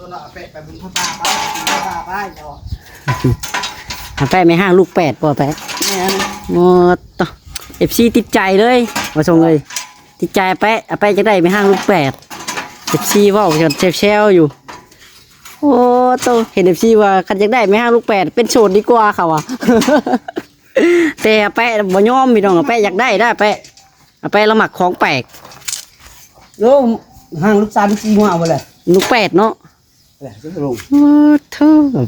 ເອົາແປະໄປບຸນຜ້າປ່າໄປ ບຸນຜ້າປ່າໄປເຈົ້າ. ອາແປະແມ່ຮ້າງລູກແປດບໍ່ແປະ? ແມ່ນ. ໂອ້ ເອັຟຊີຕິດໃຈເລີຍ ວ່າຊົງເອີຍ ຕິດໃຈອາແປະ. ອາແປະຢາກໄດ້ແມ່ຮ້າງລູກແປດ ເອັຟຊີເວົ້າກັນແຊວໆຢູ່. ໂອ້ໂຕ ເຫັນເອັຟຊີວ່າຄັນຢາກໄດ້ແມ່ຮ້າງລູກແປດ ເປັນໂສດດີກວ່າເຂົາວ່າ. ແຕ່ອາແປະບໍ່ຍອມພີ່ນ້ອງ ອາແປະຢາກໄດ້ດາ ອາແປະ ອາແປະລາວມັກຂອງແປກ. ໂອ້ ຮ້າງລູກສາມສີ່ຫົວເອົາບໍ່ແຫຼະ ລູກແປດເນາະ. ແຫຼະ ໂອ້ໂທ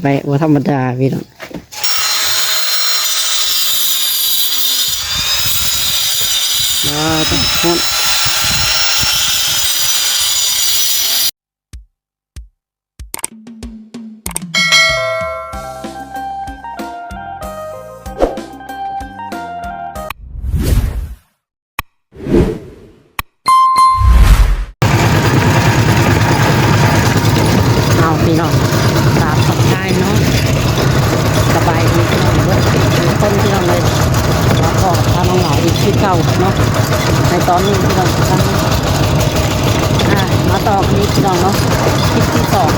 ແປະບໍ່ທຳມະດາພີ່ນ້ອງ. ວ້າວ ຮ້ອນ. ເອົາພີ່ນ້ອງ ກາບທັກທາຍເນາະ ສະບາຍດີພີ່ນ້ອງເບິດທຸກຄົນພີ່ນ້ອງເອີຍ. ມາພໍ້ກັບທາງນ້ອງເຫງົາອີກຄືເກົ່າເນາະ ໃນຕອນນີ້ພີ່ນ້ອງ ອ່າ ມາຕໍ່ກັນອີກພີ່ນ້ອງເນາະ ຄລິບທີສອງ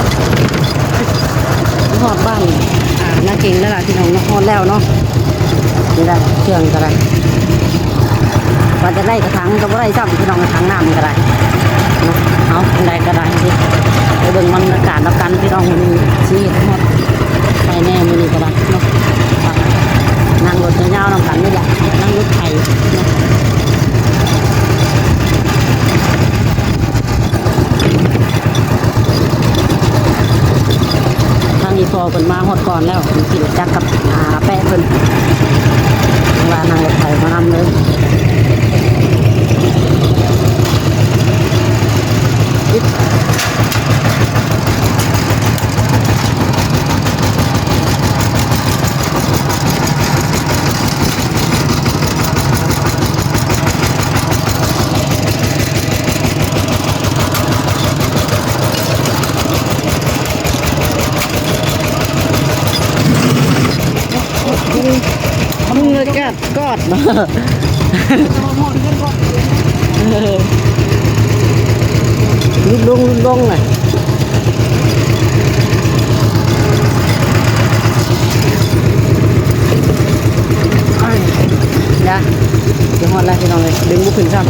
ຮອດບ້ານ ອ່າ ນາເກັງແລ້ວລະພີ່ນ້ອງເນາະ ຮອດແລ້ວເນາະ. ນີ້ແຫຼະ ເຄື່ອງກໍໄດ້ ວ່າຈະໄດ້ກະຖັງກໍບໍ່ໄດ້ຊ້ຳພີ່ນ້ອງ ກະຖັງນ້ຳກໍໄດ້ເນາະ. ເອົາ ຈັ່ງໃດກໍໄດ້ ໄປເບິ່ງບັນຍາກາດນຳກັນພີ່ນ້ອງ ມື້ນີ້ຊິເຮັດຮອດໃສແດ່ມື້ນີ້ກໍໄດ້ເນາະ. ນັ່ງລົດຍາວໆນຳກັນນີ້ແຫຼະ ນັ່ງລົດໄຖເນາະ. ທາງອີ່ພໍ່ເພິ່ນມາຮອດກ່ອນແລ້ວ ເພິ່ນຂີ່ລົດຈັກກັບ ອາ ແປະເພິ່ນ ວ່ານັ່ງລົດໄຖມານຳເລີຍ. ມຶງເລີຍກາດກອດ ເອີ ຫຼຸດລົງ ຫຼຸດລົງນະ. ດາ ຈະຮອດແລ້ວພີ່ນ້ອງເອີຍ ດຶງບໍ່ຂຶ້ນຊ້ຳ.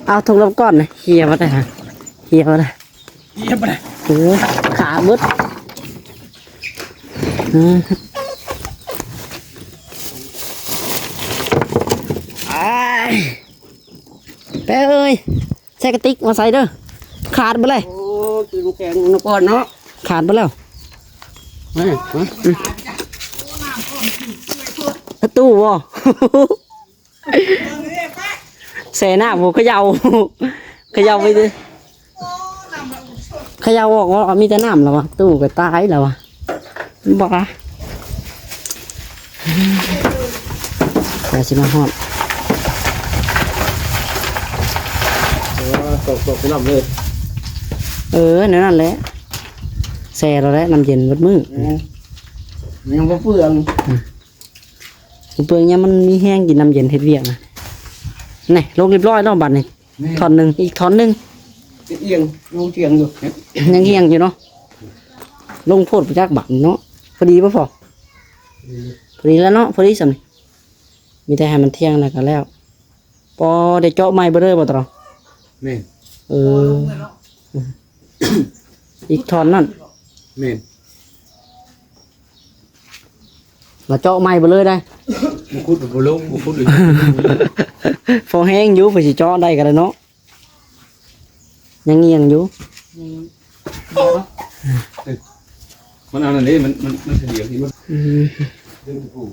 ເອົາ ທຸກລຳກ້ອນນະ ເຫຍໝົດແລ້ວ ເຫຍໝົດແລ້ວ ເຫຍໝົດແລ້ວ. ໂອ້ ຂາເບິດ. ອືມ ອ້າຍ ແປະເອີຍ ໃສ່ກະຕິກມາໃສ່ເດີ ຂາດເບິດເລີຍ. ໂອ້ ກິນແຂງນະກ່ອນເນາະ ຂາດເບິດແລ້ວ. ມາ ມາ ອືມ ປະຕູບໍ່? ແຊ່ນ້ຳ ໂຫ ເຂົາເຍົາ ເຂົາເຍົາໄປເດີ ເຂົາເຍົາອອກວ່າມີແຕ່ນ້ຳແລ້ວວະ ຕູ້ກໍຕາຍແລ້ວວະ ມັນບໍ່ລະ ແລ້ວຊິມາຮອດ ເອີ ຕອກໆ ໄປນຳເລີຍ ເອີ ແນວນັ້ນແຫຼະ ແຊ່ແລ້ວແຫຼະ ນ້ຳເຢັນເບິດມື້ ແມ່ນ ຍັງບໍ່ເປືອງ ອືມ. ເປືອງຍາມມັນມີແຮງກິນນ້ຳເຢັນເຮັດວຽກນະ ນີ້ ລົງຮຽບຮ້ອຍແລ້ວບັດນີ້ ແມ່ນ ທ່ອນໜຶ່ງ ອີກທ່ອນໜຶ່ງ ຍັງຮຽງຢູ່ ຍັງຮຽງຢູ່ເນາະ ລົງໂພດໄປຈັກບາດເນາະ ພໍດີບໍ່ພໍ? ພໍດີແລ້ວເນາະ ພໍດີສ່ຳນີ້ ມີແຕ່ໃຫ້ມັນທ່ຽງແລ້ວກໍແລ້ວ. ບໍ່ໄດ້ເຈາະໃໝ່ເບິດເລີຍບໍ່ຕະຫຼອງ? ແມ່ນ ເອີ ອີກທ່ອນນັ້ນ ແມ່ນ ມາເຈາະໃໝ່ເບິດເລີຍໄດ໋ ບໍ່ຂຸດບໍ່ລົງ ບໍ່ຂຸດ ພໍແຮງຢູ່ ເພື່ອຊິເຈາະໄດ້ກໍໄດ້ເນາະ ຍັງງຽງຢູ່ ອືມ ບໍ່ເນາະ ມັນອັນນັ້ນເດ້ ມັນ ມັນ ມັນສະດຽວທີ່ມັນ ອືມ ດຶງຜູ້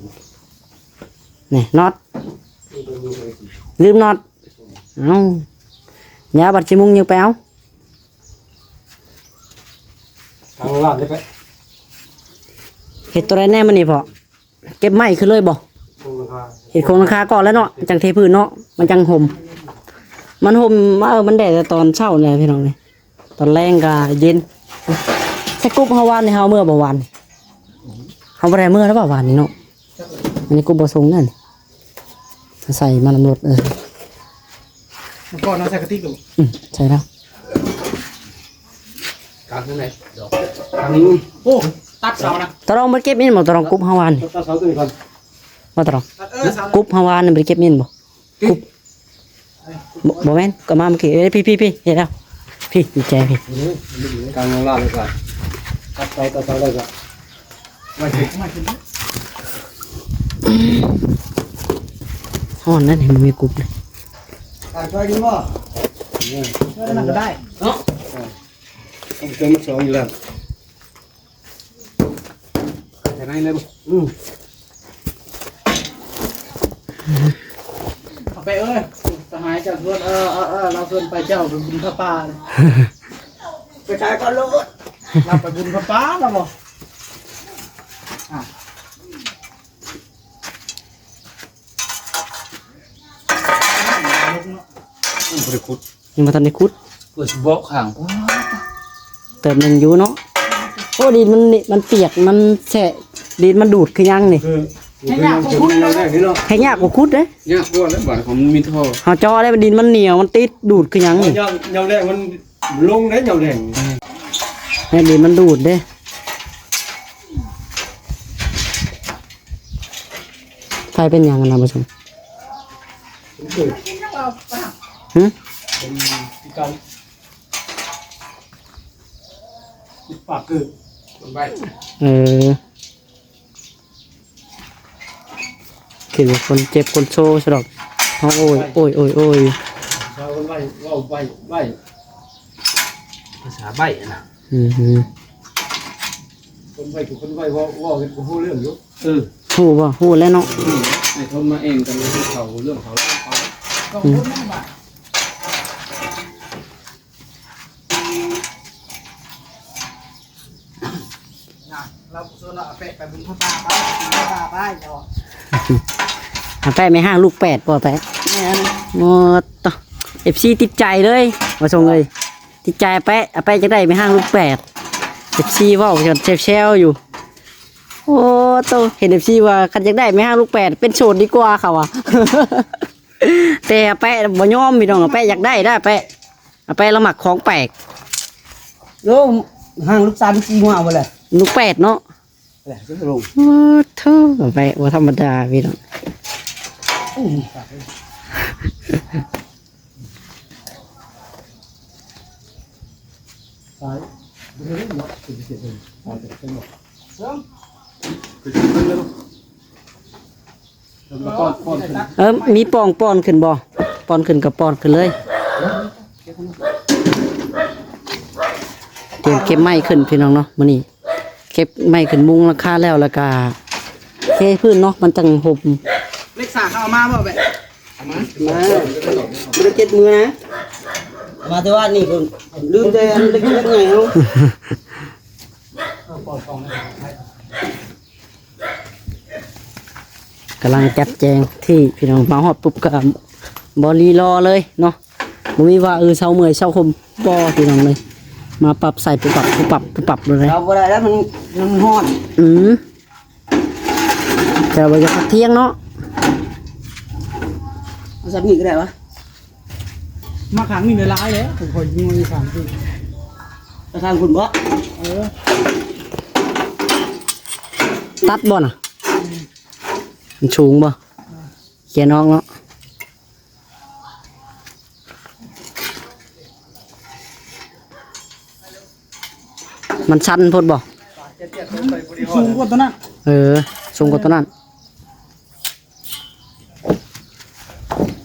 ນີ້ ນັອດ ລືມນັອດ ເອົ້າ ຢ່າ ບັດຊິມຸງຍັງໄປເອົາ ທາງລາດເດ້ ເຮັດຕົວໃດແດ່ມື້ນີ້ພໍ່? ເກັບໄມ້ຂຶ້ນເລີຍບໍ່? ໂຄງຫຼັງຄາ ເຮັດໂຄງຫຼັງຄາກ່ອນແລ້ວເນາະ ມັນຈັ່ງເທພື້ນເນາະ ມັນຈັ່ງຫົ່ມ ມັນຫົ່ມ ເອີ ມັນແດດແຕ່ຕອນເຊົ້າແຫຼະພີ່ນ້ອງເອີຍ ຕອນແລງກໍເຢັນ. ໃສ່ກຸບເຮົາວານນີ້ ເຮົາເມືອບໍ່ວານນີ້? ເຮົາບໍ່ໄດ້ເມືອແລ້ວຫວາ ວານນີ້ເນາະ ອັນນີ້ກຸບບໍ່ສົ່ງນັ້ນ ໃສ່ມານຳລົດ ເອີ ມັນກໍເອົາໃສ່ກະຕິກໂລດ ອືມ ໃສ່ແລ້ວ ກາງທາງໃດ ດອກ ທາງນີ້ ໂອ້ ຕັດເສົານະ ຕາລອງໄປເກັບນີ້ບໍ່ ຕາລອງ ກຸບເຮົາວານນີ້ ຕັດເສົາຕົວນີ້ກ່ອນ ວ່າຕາລອງ ເອີ ເສົາ ກຸບເຮົາວານນີ້ໄປເກັບນີ້ບໍ່? ກຸບ ບໍ່ ບໍ່ແມ່ນ ກໍມາເມື່ອກີ້ ເອີ ພີ້ ພີ້ ພີ້ ເຫັນແລ້ວ ພີ້ ຢູ່ແຈພີ້ ກາງລາດແລ້ວກໍຕັດເສົາ ຕັດເສົາແລ້ວກໍ ມາເກັບ ມາເກັບ ຮ້ອນນັ້ນ ເຫັນມີກຸບເລີຍ ຕາມຊ່ອຍຢູ່ບໍ່? ເອີ ຊ່ອຍນັ້ນກໍໄດ້ເນາະ ເອີ ເອົາໄປເຕີມສອງຢູ່ແລ້ວ ໃສ່ໃນເລີຍບໍ່? ອືມ ເອົາໄປເອີຍ ສະຫາຍເຈົ້າຊວນ ເອີ ເອີ ເອີ ລາວຊວນໄປ ເຈົ້າໄປບຸນຜ້າປ່າ ໄປໃສກໍໂລດ ລາວໄປບຸນຜ້າປ່າລາວບໍ່? ອ່າ ຍັງບໍ່ໄດ້ຂຸດ ຍັງບໍ່ທັນໄດ້ຂຸດ ເພື່ອຊິເບາະຂ້າງ ເຕີມໜຶ່ງຢູ່ເນາະ ໂອ້ ດິນມັນນີ້ ມັນປຽກ ມັນແສະ ດິນມັນດູດຄືຫຍັງນີ້ ຄື ຄືຍາມແລງນີ້ເນາະ ໃຫ້ຍາກກວ່າຂຸດເດ້ ຍາກກວ່າແລ້ວ ບາດຂອງມັນມີທໍ່ ເຮົາເຈາະແລ້ວ ດິນມັນໜຽວ ມັນຕິດ ດູດຄືຫຍັງນີ້ ຍາມ ຍາມແລງມັນລົງເດ້ ຍາມແລງ ແມ່ນ ດິນມັນດູດເດ້ ໃຜເປັນຫຍັງນະ ບໍ່ສົມ? ຫື? ເປັນພິການ ປາກເກີດ ຄົນໄວ ເອີ ຄິດວ່າຄົນເຈັບຄົນໂຊຊະດອກ ເຮົາໂອ້ຍ ໂອ້ຍ ໂອ້ຍ ໂອ້ຍ ພາສາຄົນໄວ ເວົ້າໄວ ໄວ ພາສາໃບ້ນະ ອືມ ຄົນໄວຄືຄົນໄວ ເວົ້າ ເວົ້າເຮັດກໍຮູ້ເລື່ອງຢູ່ ເອີ ຮູ້ບໍ່? ຮູ້ແລ້ວເນາະ ອືມ ໃຫ້ຄົນມາແອ່ງກັນເລື່ອງເຂົາ ເລື່ອງເຂົາ ອືມ ລາວຊວນວ່າເອົາແປະໄປບຸນຜ້າປ່າໄປ ບຸນຜ້າປ່າໄປເນາະ ເອົາແປະແມ່ຮ້າງລູກແປດບໍ່ແປະ ແມ່ນ ໂອ້ ເອັຟຊີຕິດໃຈເລີຍ ວ່າຊົງເອີຍ ຕິດໃຈແປະ ອາແປະຈະໄດ້ແມ່ຮ້າງລູກແປດ ເອັຟຊີເວົ້າກັນແຊວໆຢູ່ ໂອ້ໂຕ ເຫັນເອັຟຊີວ່າຄັນຢາກໄດ້ແມ່ຮ້າງລູກແປດ ເປັນໂສດດີກວ່າເຂົາວ່າ ແຕ່ອາແປະບໍ່ຍອມພີ່ນ້ອງ ອາແປະຢາກໄດ້ ອາແປະ ອາແປະລະມັກຂອງແປກ ໂອ້ ຮ້າງລູກສາມສີ່ຫົວບໍ່ແຫຼະ ລູກແປດເນາະ ແຫຼະ ໂອ້ໂທ ອາແປະບໍ່ທຳມະດາພີ່ນ້ອງ ອືມ ເອີ ມີປ່ອງປ່ອນຂຶ້ນບໍ່? ປ່ອນຂຶ້ນກໍປ່ອນຂຶ້ນເລີຍ ຕຽມເກັບໄມ້ຂຶ້ນພີ່ນ້ອງເນາະ ມື້ນີ້ເກັບໄມ້ຂຶ້ນມຸງຫຼັງຄາແລ້ວ ແລ້ວກະເທພື້ນເນາະ ມັນຈັ່ງຫົ່ມ ເຫຼັກສາກເຂົາເອົາມາບໍ່ແບະ? ມາ ບໍ່ໄດ້ເກັບມື້ນະ ມາແຕ່ວານນີ້ພຸ້ນ ລືມແຕ່ອັນເລັກໆໃຫຍ່ເຮົາ ກຳລັງຈັດແຈງທີ່ພີ່ນ້ອງ ມາຮອດປຸບກໍບໍ່ລີລໍເລີຍເນາະ ບໍ່ມີວ່າ ເອີ ເຊົາເມື່ອຍເຊົາຄົມ ບໍ່ ພີ່ນ້ອງເອີຍ ມາປັບໃສ່ປຸບປັບ ປຸບປັບ ປຸບປັບເລີຍ ເອົາບໍ່ໄດ້ແລ້ວ ມັນ ມັນຮ້ອນ ອືມ ແຕ່ວ່າຢາກພັກທ່ຽງເນາະ ເອົາສ່ຳນີ້ກໍໄດ້ວະ ມາຂ້າງນີ້ຫຼາຍໆເດ້ ຂ້ອຍຍິງມາຢູ່ຂ້າງພຸ້ນ ໄປທາງພຸ້ນບໍ່? ເອີ ຕັດບໍ່ນະ? ອືມ ມັນສູງບໍ່? ເອີ ຂຽນອອກເນາະ ມັນຊັນໂພດບໍ່? ສູງກວ່າຕົວນັ້ນ ເອີ ສູງກວ່າຕົວນັ້ນ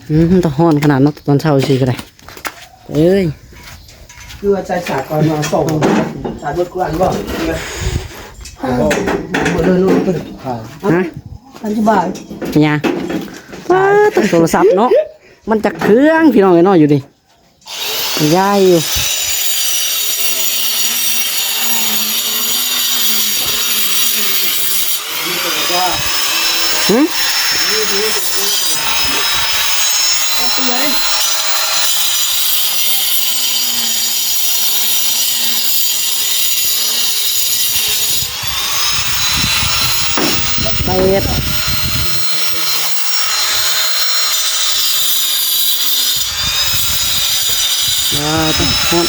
ອືມ ມັນຕ້ອງຮ້ອນຂະໜາດເນາະ ຕອນເຊົ້າຊີ້ກໍໄດ້ ເອີຍ ຄືວ່າໃສ່ສາກກ່ອນມາສອງ ຂາຍເບິດກວ່າບໍ່? ເບິດເລີຍລູກ. ຮະ? ອັນສະບາຍ ເປັນຫຍັງ? ວ້າ ໂທລະສັບເນາະ ມັນຈັກເຄື່ອງ ພີ່ນ້ອງເອີຍເນາະ ຢູ່ນີ້ ມັນຍ້າຍຢູ່. ຫື? ເປັດ ອ່າ ຮ້ອນ.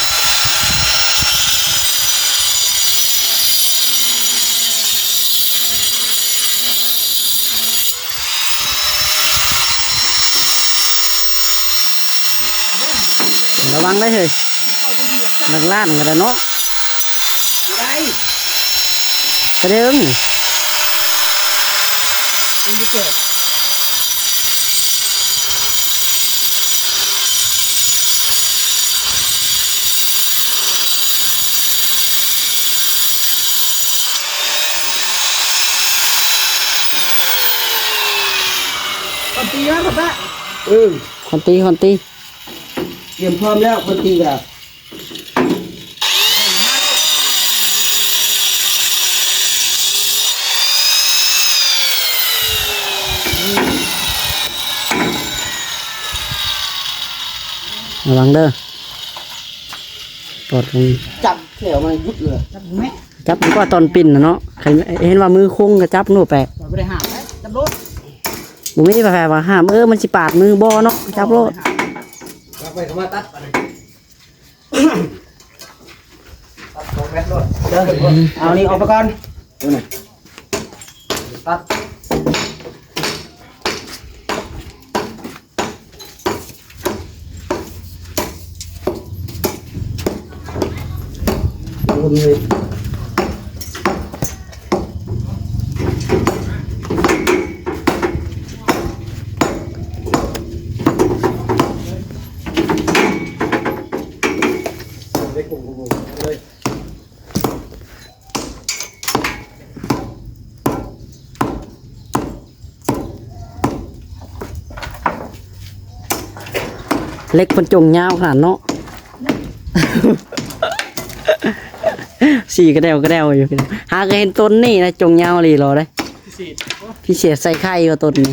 ລະວັງໄດ້ເຮີ້ຍ ນັກລ້ານກໍໄດ້ເນາະ ໄດ້ ກະເດີງ. ຄອນຕີແລ້ວ ປ້າ ເອີ ຄອນຕີ ຄອນຕີ ຕຽມພ້ອມແລ້ວ ຄອນຕີກະ ລະວັງເດີ ຕອດລົງ ຈັບແຂວມັນຢຸດເລີຍ ຈັບແມ່ ຈັບດີກວ່າຕອນປິ່ນນະເນາະ ຄັນເຫັນວ່າມືຄົງກໍຈັບໂນແປະ ຂ້ອຍບໍ່ໄດ້ຫ້າມເດ້ ຈັບໂລດ ບໍ່ມີໃຜວ່າຫ້າມ ເອີ ມັນຊິປາດມືບໍ່ເນາະ ຈັບໂລດ ຈັບໄປກໍມາຕັດ ຕັດສອງແມັດໂລດ ເດີ ເອົານີ້ອອກໄປກ່ອນ ຕັດ ເຫຼັກເພິ່ນຈົ່ງຍາວຂະໜາດເນາະ ສີ່ກະແດວກະແດວຢູ່ ຫາກະເຫັນຕົ້ນນີ້ນະ ຈົ່ງຍາວອີ່ຫຼີເດ້ ພິເສດ ພິເສດໃສ່ໄຂ່ວ່າຕົ້ນນີ້.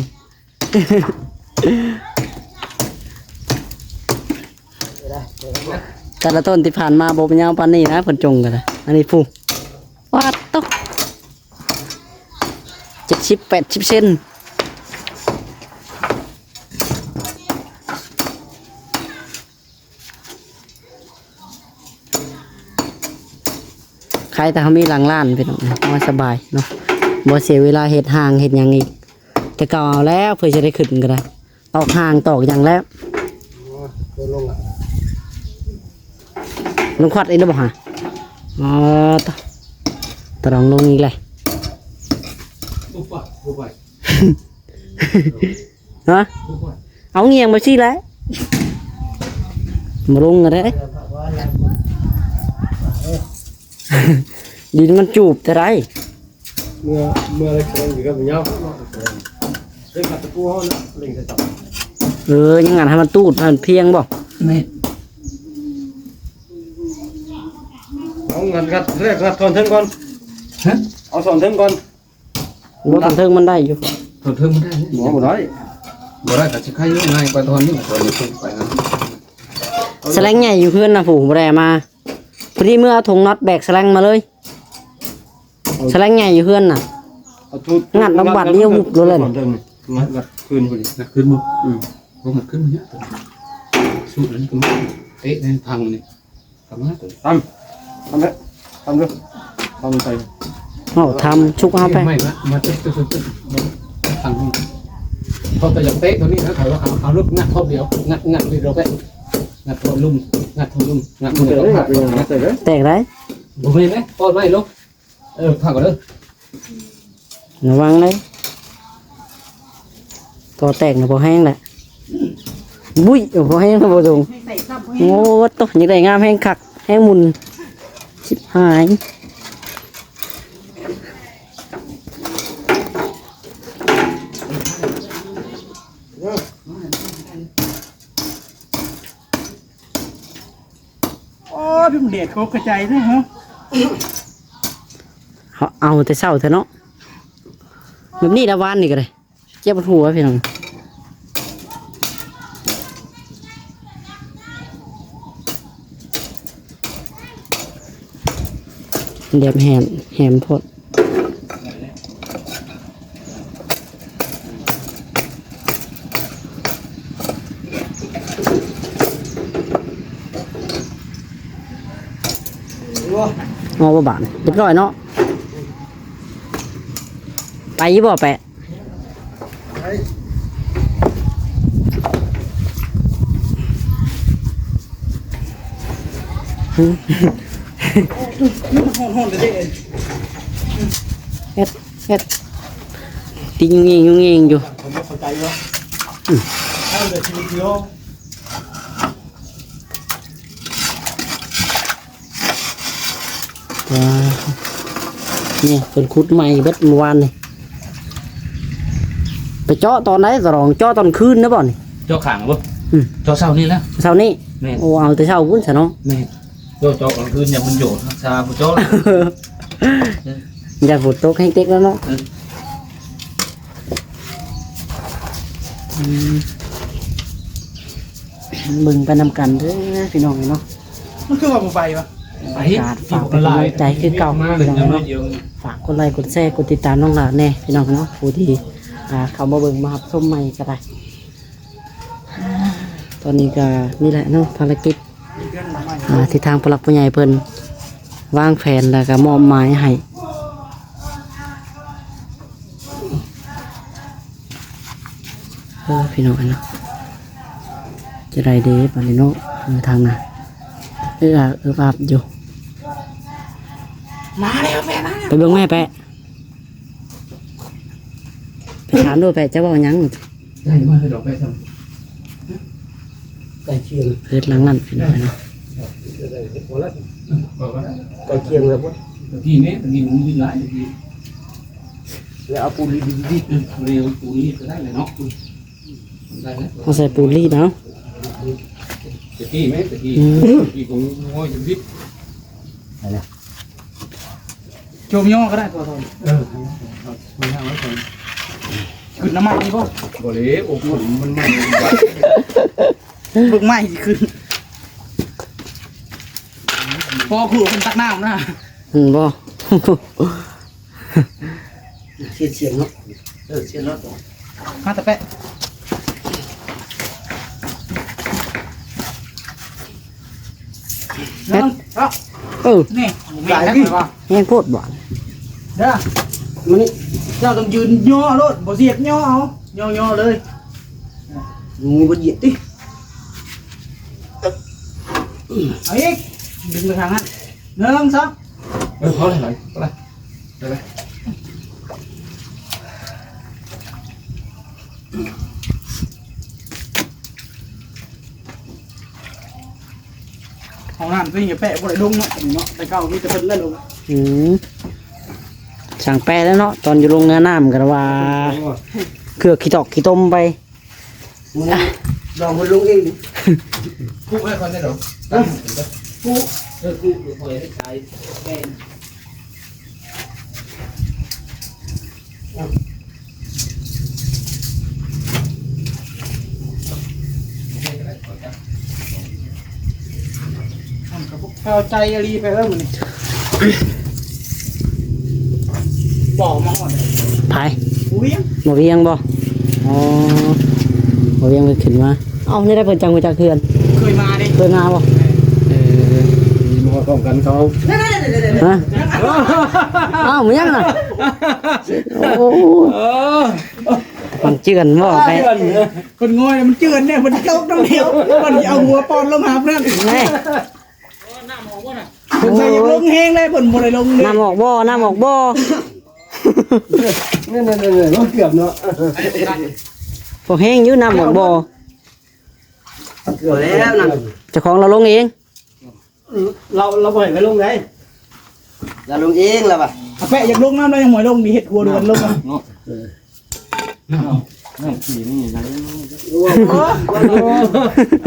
ແຕ່ລະຕົ້ນທີ່ຜ່ານມາບໍ່ຍາວປານນີ້ນະ ເພິ່ນຈົ່ງກັນນະ ອັນນີ້ພຸ້ນ ປາດໂທ້ ເຈັດສິບ ແປດສິບເຊັນ. ໃຄແຕ່ເຮົາມີຫຼັງລ້ານພີ່ນ້ອງ ເຮົາສະບາຍເນາະ ບໍ່ເສຍເວລາເຮັດຮ່າງເຮັດຫຍັງອີກ. ແຕ່ເກົ່າເອົາແລ້ວ ເພື່ອຈະໄດ້ຂຶ້ນກໍໄດ້ ຕອກຮ່າງຕອກຫຍັງແລ້ວ. ໂອ້ຍ ຕົກລົງລະ ລົງຄວັດອີກແລ້ວບໍ່ຫາ? ອໍ ຕະ ຕະລອງລົງອີກແລ້ວ ບໍ່ໄປ ບໍ່ໄປ. ຮະ? ເອົາງຽງມາຊີ້ແຫຼະ ບໍ່ລົງກໍໄດ້ ດິນມັນຈູບແຕ່ໃດ. ເມື່ອ ເມື່ອໄດ້ເຊີນຢູ່ກັບຍາວ ເລັ່ງກັດຕະປູເຮົານະ ເລັ່ງໃສ່ຕັບ ເອີ ຍັງງັດໃຫ້ມັນຕູດໃຫ້ມັນພຽງບໍ່? ແມ່ນ ເອົາງັດ ງັດ ແລກງັດທ່ອນເທິງກ່ອນ ຮະ? ເອົາທ່ອນເທິງກ່ອນ. ບໍ່ ທ່ອນເທິງມັນໄດ້ຢູ່ ທ່ອນເທິງມັນໄດ້ ບໍ່ ບໍ່ໄດ້ ບໍ່ໄດ້ກໍຊິໄຄຢູ່ ງ່າຍກວ່າທ່ອນນີ້ ທ່ອນນີ້ໄປນະ. ສະແລັງໃຫຍ່ຢູ່ເຮືອນນະ ຜູ້ບໍ່ໄດ້ເອົາມາ ພໍດີເມືອເອົາຖົງນັອດແບກສະແລັງມາເລີຍ ສະແລັງໃຫຍ່ຢູ່ເຮືອນນະ ງັດລົງບາດດຽວຫຸບໂລດເລີຍ ງັດ ງັດຄືນພໍດີ ງັດຄືນບໍ່? ອື ບໍ່ງັດຄືນມັນຍາກ ສູດອັນນີ້ກໍເຕະໃນພັງນີ້. ຕຳ ຕຳເດີ ຕຳເດີ ຕຳໃສ່ ເອົາ ທຳຊຸກເອົາໄປ ມາ ມາ ເພາະແຕ່ຢາກເຕະຕົວນີ້ນະ ເຂົາວ່າເອົາ ເອົາລູກງັດຮອບດຽວ ງັດ ງັດເດີ ໄປ ງັດທົ່ວລຸ່ມ ງັດທົ່ວລຸ່ມ ງັດ ແຕກໄດ້ ບໍ່ແມ່ນເດ້ ປອດໄວ້ລົງ. ເອີ ພັກກ່ອນເດີ ລະວັງເດີ ກໍແຕກນະ ພໍແຮງແຫຼະ ບຸ້ຍ ພໍແຮງນະ ບໍ່ຕົງ ໂອ້ໂຕ ຢາກໄດ້ງາມແຮງຄັກ ແຮງໝຸ່ນ ຊິບຫາຍ. ໂອ້ຍ ມັນແດດກໍກະໄຈເດ້ເຮົາ ເຮົາເອົາແຕ່ເຊົ້າແທ້ເນາະ ແບບນີ້ລະ ວານນີ້ກໍໄດ້ ເຈັບປວດຫົວພີ່ນ້ອງ ແດດແຮງ ແຮງໂພດ. ເອົາບໍ່ບາດ ຮຽບຮ້ອຍເນາະ ໄປຢູ່ບໍ່ແປະ? ເຮັດ ເຮັດ ຕິງຍິງໆຢູ່ ເຂົ້າໃຈບໍ່? ອືມ ເອົາເລີຍ ຊີວິດເດີ ອ່າ ນີ້ເພິ່ນຂຸດໃໝ່ເບິດມື້ວານນີ້ ໄປເຈາະຕອນໃດ ສະຫຼອງ? ເຈາະຕອນຄືນນະບໍ່ນີ້? ເຈາະຂ້າງບໍ່? ອືມ ເຈາະເຊົ້ານີ້ແຫຼະ ເຊົ້ານີ້ ແມ່ນ ໂອ້ ເອົາແຕ່ເຊົ້າພຸ້ນຊະເນາະ ແມ່ນ ເຈາະ ເຈາະກາງຄືນ ຢ້ານມັນໂຍດ ຮັກສາບໍ່ເຈາະ ຢ້ານຝົນຕົກແຮງເຕັກແລ້ວເນາະ ເອີ ອືມ ເບິ່ງໄປນຳກັນເດີພີ່ນ້ອງເອີຍເນາະ ມັນຄືວ່າບໍ່ໄປວະ? ໄປ ການຝາກເປັນກຳລັງໃຈຄືເກົ່າພີ່ນ້ອງເນາະ ຝາກກົດໄລ ກົດແຊ ກົດຕິດຕາມນ້ອງຫຼ້າແດ່ພີ່ນ້ອງເນາະ ຜູ້ທີ່ ອ່າ ເຂົ້າມາເບິ່ງມາຮັບຊົມໃໝ່ກໍໄດ້ ຕອນນີ້ກໍນີ້ແຫຼະເນາະ ພາລະກິດ ອ່າ ທີ່ທາງຜູ້ຫຼັກຜູ້ໃຫຍ່ເພິ່ນວາງແຜນ ແລ້ວກໍມອບໝາຍໃຫ້ ເອີ ພີ່ນ້ອງເນາະ ຈະໄດ້ເດ້ບາດນີ້ເນາະ ເອີ ທາງໜ້າ ເອີ ອາບ ເອີ ອາບຢູ່ ມາແລ້ວແປະ ມາແລ້ວ ໄປເບິ່ງແມ່ແປະ ໄປຖາມດູແປະ ຈະເວົ້າຫຍັງ? ໄດ້ມາເຮັດດອກໄປຊ້ຳ ໃກ້ຄຽງ ເຮັດຫຼັງນັ້ນພີ່ນ້ອງເນາະ ໃກ້ຄຽງແລ້ວບໍ່? ຕະກີ້ແມ່ ຕະກີ້ມັນມີຫຼາຍ ຕະກີ້ ແລ້ວເອົາປູນລີດ ເອີ ເອົາປູນລີດກໍໄດ້ແຫຼະເນາະ ໄດ້ແລ້ວ ເຮົາໃສ່ປູນລີດເນາະ ຕະກີ້ແມ່ ຕະກີ້ ອືມ ຕະກີ້ກໍງໍຢູ່ດິ ໄດ້ແລ້ວ. ໂຈມຍໍກໍໄດ້ ພໍເທົ່ານີ້ ເອີ ເອົາໄວ້ກ່ອນ ຂຶ້ນນ້ຳໃໝ່ນີ້ບໍ່? ບໍ່ເລີຍ ໂອ້ ມັນໃໝ່ ເບິ່ງໃໝ່ຊິຂຶ້ນ ພໍຂູດເພິ່ນຕັກນ້ຳນະ ເຫັນບໍ່? ສຽນ ສຽນເນາະ ເອີ ສຽນເນາະ ມາຕະແປະ ເຮັດ ເອີ ນີ້ ຫຼາຍ ແຮງໂພດບໍ່ ເດີ ມານີ້ ເຈົ້າຕ້ອງຢືນຍໍໂລດ ບໍ່ສຽບຍໍເອົາ ຍໍ ຍໍເລີຍ ງູບໍ່ຢຽບຕິ ເອົາອີກ ດຶງໄປທາງນັ້ນ ໜຶ່ງ ສອງ ເອີ ພໍແລ້ວ ໄປ ໄປ ໄປ. ຫ້ອງນ້ຳຕົວນີ້ແປະບໍ່ໄດ້ລົງເນາະ ເນາະ ແຕ່ເກົ່າມີແຕ່ເພິ່ນແຫຼະລົງ ອືມ ຊ່າງແປະແລ້ວເນາະ ຕອນຢູ່ລົງເຮືອນ້ຳກໍວ່າ ເຄືອກຂີ້ຕອກຂີ້ຕົມໄປ ລອງເພິ່ນລົງເອງ ຄຸໃຫ້ຂ້ອຍແດ່ດອກ ຄຸ ເອີ ຄຸ ຂ້ອຍໃຫ້ຂາຍແປະ. ມັນກໍບໍ່ເຂົ້າໃຈອີ່ຫຼີໄປແລ້ວມື້ນີ້ ບໍ່ມາຮອດ ໃຜ? ບໍ່ວຽງ ບໍ່ວຽງບໍ່? ອໍ ບໍ່ວຽງເພິ່ນຂຶ້ນມາ ເອົ້າ ແນວໃດເພິ່ນຈັ່ງຮູ້ຈັກເຮືອນ? ເຄີຍມາເດ້ ເຄີຍມາບໍ່? ເອີ ມາພ້ອມກັນເຂົາ ຮະ? ອ້າວ ມັນຫຍັງນະ? ໂອ້ ເອີ ມັນເຈື່ອນບໍ່ແປະ? ເພິ່ນງອຍມັນເຈື່ອນແດ່ ເພິ່ນຕົກນ້ຳດຽວ ເພິ່ນຊິເອົາຫົວປ້ອນລົງຫາເພິ່ນ ແນ່ ເພິ່ນໃສ່ຢາກລົງແຮງເລີຍ ເພິ່ນບໍ່ໄດ້ລົງເລີຍ ນ້ຳອອກບໍ່? ນ້ຳອອກບໍ່? ນີ້ໆໆໆ ລົງເກືອບເນາະ ພໍແຮງຢູ່ ນ້ຳອອກບໍ່? ເກືອບແລ້ວນັ້ນ ເຈົ້າຂອງລາວລົງເອງ ລາວ ລາວບໍ່ໃຫ້ໄປລົງໃດ ລາວລົງເອງລະວ່າ ອາແປະຢາກລົງນຳ ລາວຍັງບໍ່ໃຫ້ລົງນີ້ ເຮັດຫົວເດືອນລົງນຳເນາະ. ເອີ ນັ້ນຂີ້ນີ້ນະ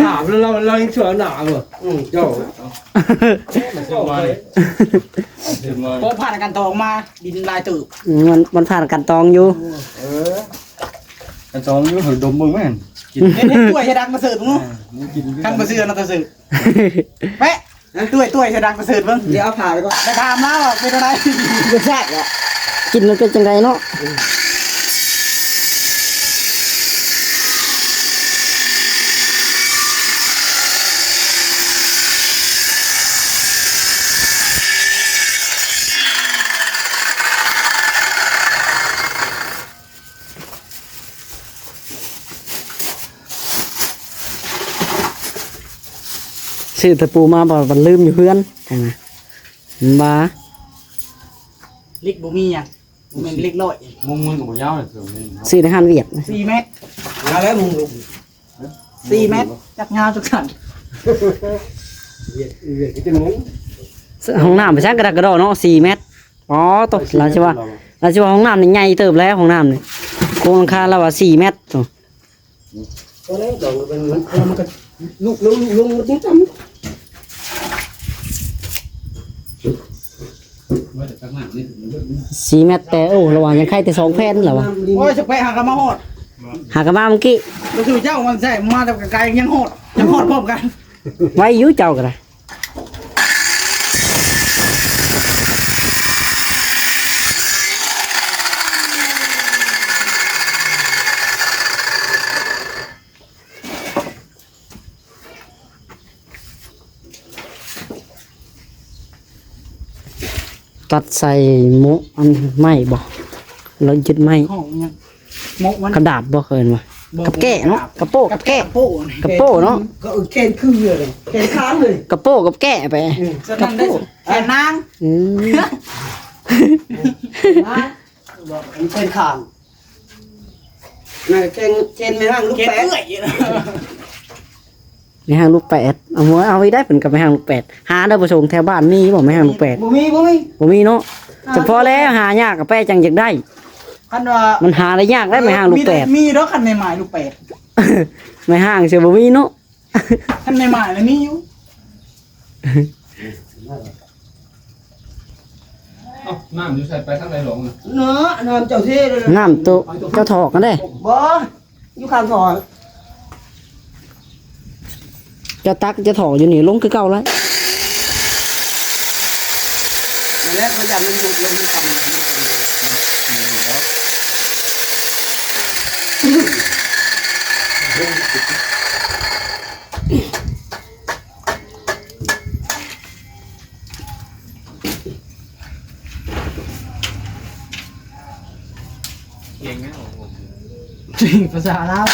ອ້າວ ລາວ ລາວຍັງຊົ່ວໜ້າບໍ່? ອືມ ເຈົ້າ ເພາະຜ່ານການຕອງມາ ດິນຫຼາຍເຕີບ. ອືມ ມັນ ມັນຜ່ານການຕອງຢູ່. ເອີ ການຕອງຢູ່ ເຮີ້ຍ ດົມເບິ່ງແມ່ນ ກິນ ເຮັດ ເຮັດຖ້ວຍໃຫ້ດັງປະເສີດເນາະ. ເອີ ກິນ ຄັນບໍ່ເຊື່ອນະຕາເສີດ ແປະ ຖ້ວຍ ຖ້ວຍໃຫ້ດັງປະເສີດເບິ່ງ. ດຽວເອົາຜ້າໄປກ່ອນ ໄປຖາມລາວວ່າເປັນຈັ່ງໃດ ລົດຊາດເນາະ ກິນມັນເປັນຈັ່ງໃດເນາະ. ຊື້ຕະປູມາ ບັດ ບັດລືມຢູ່ເຮືອນຫັ້ນນະ ມັນວ່າ ເຫຼັກບໍ່ມີຫຍັງ ບໍ່ແມ່ນເຫຼັກຮ້ອຍ ມຸງມັນກໍບໍ່ຍາວເລີຍ ຊື້ໃນຮ້ານຫວຽດ ສີ່ແມັດ ຍາວແລ້ວມຸງ ສີ່ແມັດ ຈັກຍາວຈັກສັ້ນ ຫວຽດ ຫວຽດກໍຈະມຸງ ຫ້ອງນ້ຳໄປຊັ້ນກະດັກກະດໍເນາະ ສີ່ແມັດ. ອໍ ໂຕ ລາວຊິວ່າ ລາວຊິວ່າຫ້ອງນ້ຳນີ້ໃຫຍ່ເຕີບແລ້ວ ຫ້ອງນ້ຳນີ້ ໂຄງຫຼັງຄາລາວວ່າສີ່ແມັດ ໂຕ ພໍແລ້ວ ດອກມັນ ມັນ ມັນກໍລຸກລົງ ລຸກລົງ ມັນຈັ່ງຈຳ ສີ່ແມັດ ແຕ່ ໂອ້ ລາວວ່າຍັງໄຄແຕ່ສອງແຜ່ນລາວວ່າ. ໂອ້ຍ ຈະໄປຫາກັນມາຮອດ ຫາກັນມາມື້ກີ້ ກໍຄືເຈົ້າມັນໃຊ້ມາແຕ່ໄກໆ ຍັງຮອດ ຍັງຮອດພ້ອມກັນ ໄວຢູ່ເຈົ້າກໍໄດ້. ຕັດໃສ່ໂມະອັນໄມ້ບໍ່ ແລ້ວຍຶດໄມ້ ຫ້ອງຫຍັງ ໂມະມັນ ກະດາບບໍ່ ເອີ້ນວ່າ ບໍ່ ກັບແກ້ເນາະ ກະໂປ້ ກັບແກ້ ກັບໂປ້ ກັບໂປ້ເນາະ ກໍເອີ້ນແຂນຄືເລີຍ ແຂນຂ້າງເລີຍ ກະໂປ້ກັບແກ້ໄປ ເອີ ສະນັ້ນເດ້ ແຂນນາງ ອືມ ນາງ ບອກເປັນຂ້າງ ນັ້ນກໍແຂນ ແຂນແມ່ຮ້າງລູກແປດ ແມ່ຮ້າງລູກແປດ ເອົາ ເອົາໄວ້ໄດ້ ເພິ່ນກໍແມ່ຮ້າງລູກແປດ ຫາໄດ້ບໍ່ ສົງແຖວບ້ານມີບໍ່ແມ່ຮ້າງລູກແປດ? ບໍ່ມີ ບໍ່ມີ ບໍ່ມີເນາະ ສະເພາະແລ້ວຫາຍາກ ກະແປຈັ່ງຢາກໄດ້ ຄັນວ່າ ມັນຫາໄດ້ຍາກໄດ໋ ແມ່ຮ້າງລູກແປດ ມີດອກ ຄັນແມ່ໝ້າຍລູກແປດ ແມ່ຮ້າງຊິບໍ່ມີເນາະ. ຄັນໃໝ່ໆລະມີຢູ່. ເອົ້າ ນ້ຳຢູ່ໃສ ໄປທາງໃດຫຼວງນະ? ເນາະ ນ້ຳເຈົ້າເທເດ້ ນ້ຳໂຕເຈົ້າຖອກຫັ້ນເດ້. ບໍ່ ຢູ່ຂ້າງຖອກ ເຈົ້າຕັກເຈົ້າຖອກຢູ່ນີ້ ລົງຄືເກົ່າເລີຍ. ແລ້ວກໍຢ່າມັນຢຸດລົງ ເກັ່ງແລ້ວ ເກັ່ງພາສາລາວ.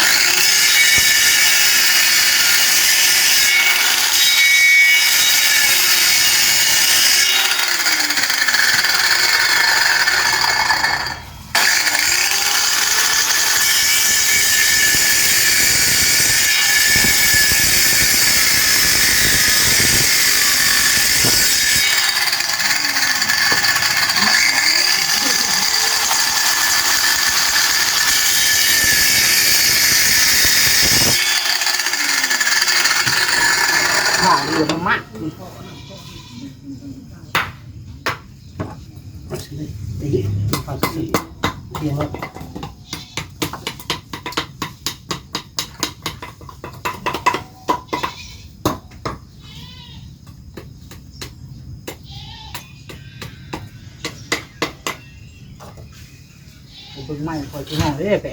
ເບິ່ງໄມ້ຂ້ອຍຊິເຮົາເດ້ແປະ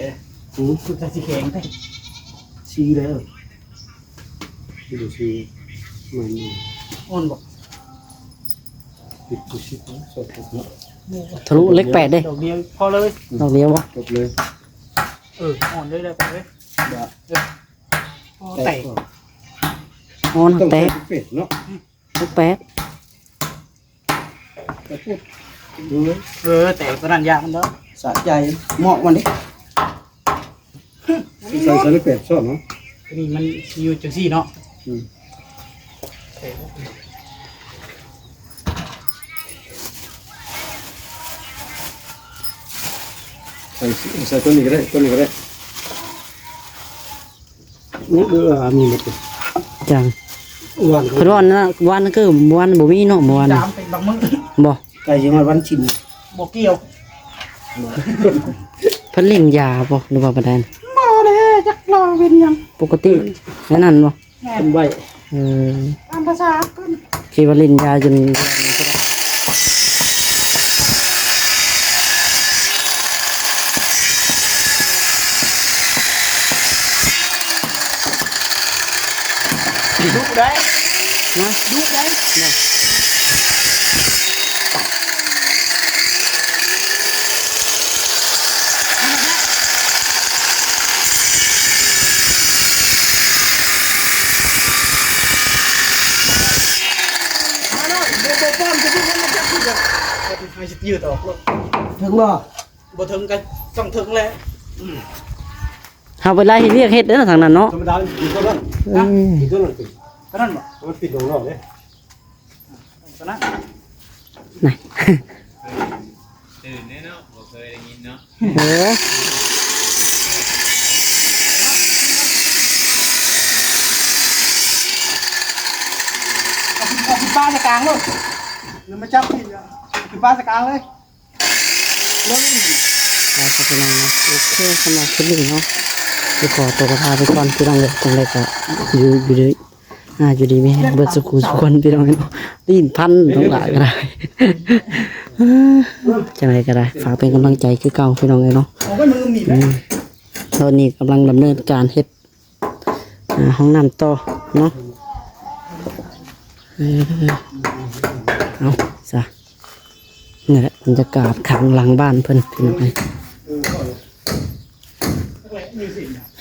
ອືມ ຄືຈະຊິແຂງແທ້ ຊີແລ້ວ ຊິບໍ່ຊີ ມັນອ່ອນບໍ່ ເປັນຜູ້ສິບເນາະ ສອງເນາະ ທະລຸເຫຼັກແປດເດ້ ດອກດຽວພໍເລີຍ ດອກດຽວບໍ່ ຈົບເລີຍ ເອີ ອ່ອນເລີຍໄດ້ແປະເລີຍ ເອີ ພໍແຕກ ອ່ອນແຕກ ເປັນເນາະ ເຫຼັກແປດ ເອີ ແຕກຕົວນັ້ນຢາກມັນດອກ ສະໃຈ ເໝາະມັນເດ້ ໃສ່ ໃສ່ເຫຼັກແປດຊອດເນາະ ຕົວນີ້ມັນຊິຢູ່ຈັ່ງຊີ້ເນາະ ອືມ ແຕກ ແຕກ. ໃສ່ ໃສ່ຕົວນີ້ກໍໄດ້ ຕົວນີ້ກໍໄດ້. ນີ້ ເອີ ມີໝົດ. ຈັ່ງ ຫວານ ເພິ່ນວ່ານັ້ນ ຫວານຄື ຫວານບໍ່ມີເນາະ ເມື່ອວານນີ້. ບໍ່ ໃກ້ຊິຮອດວັນສິນ ບໍ່ກ່ຽວ. ເພິ່ນຫຼິ້ນຢາບໍ່ ຫຼືວ່າບໍ່ໄດ້? ບໍ່ເດ້ ຈັກລາວເປັນຫຍັງ ປົກກະຕິແນວນັ້ນບໍ່? ແມ່ນ ເປັນໄວ. ເອີ ຕາມພາສາເພິ່ນ ຄິດວ່າຫຼິ້ນຢາຈົນ ດຸໄດ໋ ຮະ ດຸໄດ໋. ມາເນາະ ບໍ່ ບໍ່ປ້ອນ ຈະເບິ່ງມັນຈັບຢູ່ ໃຫ້ຊິຍືດອອກໂລດ. ເຖິງບໍ່? ບໍ່ເຖິງກໍຕ້ອງເຖິງແຫຼະ. ອືມ ເຮົາໄປໄລ່ເຮັດວຽກເຮັດເດີທາງນັ້ນເນາະ. ທຳມະດາກິນຕົວນັ້ນ ເອີ ກິນຕົວນັ້ນ ຕົວນັ້ນບໍ່? ມັນປິດລົງນອກເດ້. ຕົວນັ້ນ ນະ ຕື່ນເດ້ເນາະ ບໍ່ເຄີຍໄດ້ຍິນເນາະ. ເອີ ເອົາຂຶ້ນ ເອົາຂຶ້ນປ້າໃສ່ກາງໂລດ ແລ້ວມາຈັບທີ່ ຂຶ້ນປ້າໃສ່ກາງເລີຍ. ໄປຊະພີ່ນ້ອງເນາະ ໂອເຄ ສຳລັບຄລິບນີ້ເນາະ ຊິຂໍຕົວລາພາໄປກ່ອນພີ່ນ້ອງເອີຍ. ຈັ່ງໃດກໍຢູ່ ຢູ່ດີ ອ່າ ຢູ່ດີມີແຮງເບິດສູ່ຄູ່ສູ່ຄົນພີ່ນ້ອງເນາະ. ລີ້ນພັນທັງຫຼາຍກໍໄດ້ ຈັ່ງໃດກໍໄດ້ ຝາກເປັນກຳລັງໃຈຄືເກົ່າພີ່ນ້ອງເອີຍເນາະ. ອືມ ຕອນນີ້ກຳລັງດຳເນີນການເຮັດ ອ່າ ຫ້ອງນ້ຳຕໍ່ເນາະ. ເອີ ເອົາຊະ ນີ້ແຫຼະບັນຍາກາດຂ້າງຫຼັງບ້ານເພິ່ນພີ່ນ້ອງເອີຍ.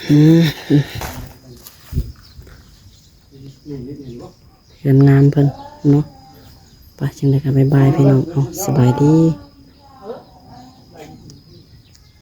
ອືມ ເຮືອນງານເພິ່ນເນາະ. ໄປ ຈັ່ງໃດກໍບາຍບາຍພີ່ນ້ອງ ເອົາ ສະບາຍດີ.